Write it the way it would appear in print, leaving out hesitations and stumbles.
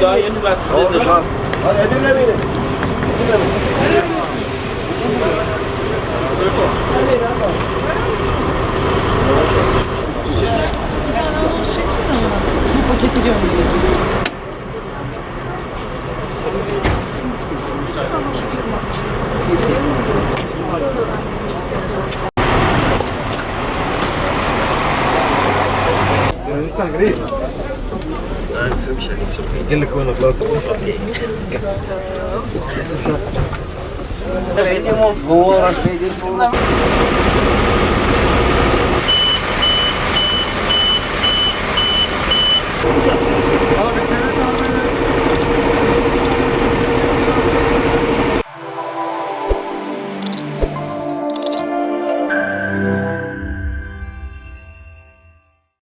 Daha yeni bak. Hadi beni. Bu paketi göndereceğim. قال لك وانا خلاص. هو راه يدير.